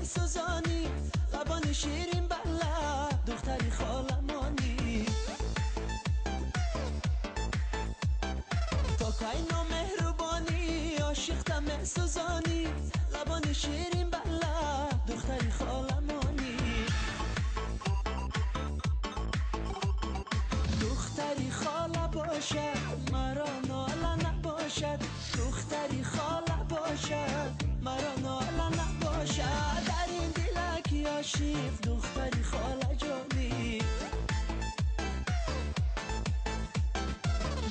месӯзонӣ, лабони ширин бала духтари холамонӣ. То кай номеҳрубонӣ ошиқта месӯзонӣ, лабони ширин бала духтари холамонӣ. Духтари хола бошад маро нола набошад, духтари хола бошад маро нола набошад. Дар ин дилаки ошиқ духтари хола ҷонӣ,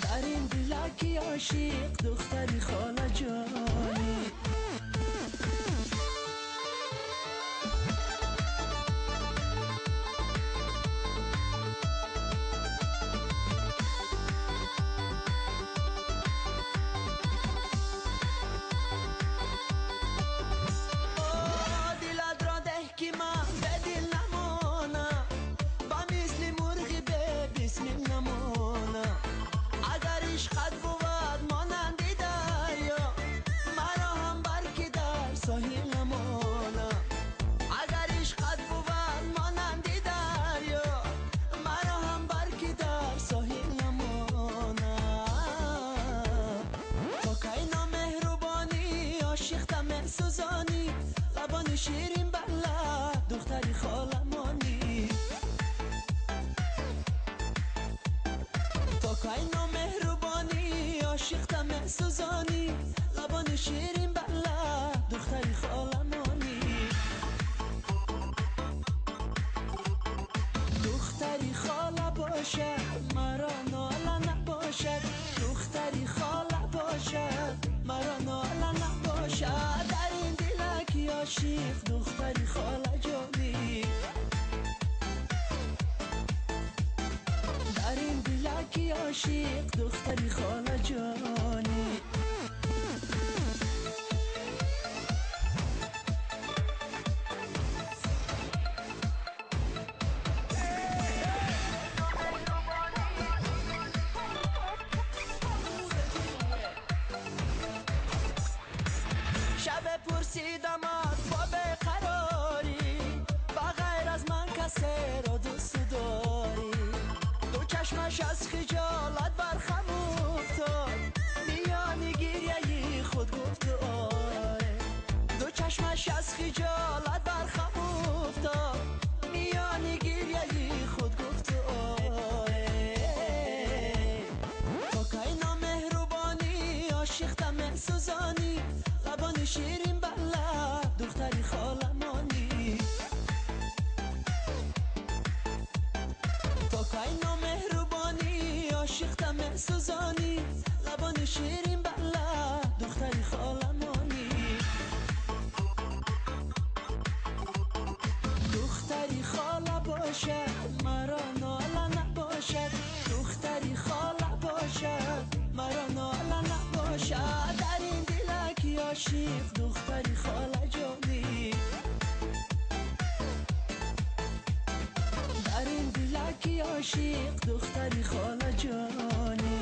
дар ин дилаки ошиқ духтари хола ҷонӣ. Агар ишқат бувад монанди дарё, маро ҳам барки дар соҳил намона. Агар ишқат бувад монанди дарё, маро ҳам барки дар соҳил намона. То кай номеҳрубонӣ ошиқта месӯзонӣ, лабони ширин бала духтари холамонӣ. То кай номеҳрубонӣ ошиқта месӯзонӣ, лабони ширин бала духтари холамонӣ. Духтари хола бошад маро нола набошад, духтари хола бошад маро нола набошад. Дар ин дилаки ошиқ духтари хола ҷонӣ, дар ин дилаки ошиқ духтари хола ҷонӣ. Шабе пурсидамат бо беқарорӣ, ба ғайр аз ман касеро дӯст дорӣ. Ду чашмаш аз хиҷолат бархам уфтод, миёни гиряи худ гуфт оре. Ду чашмаш аз хиҷолат бархам уфтод, миёни гиряи худ гуфт оре. То кай номеҳрубонӣ ошиқта месӯзонӣ, лабони ширин бала духтари холамонӣ. То кай номеҳрубонӣ ошиқта месӯзонӣ, лабони ширин бала духтари холамонӣ. Духтари хола бошад маро нола набошад, духтари хола бошад маро нола набошад. Дар ин дилаки ошиқ духтари хола ҷонӣ, дар ин дилаки ошиқ духтари хола ҷонӣ.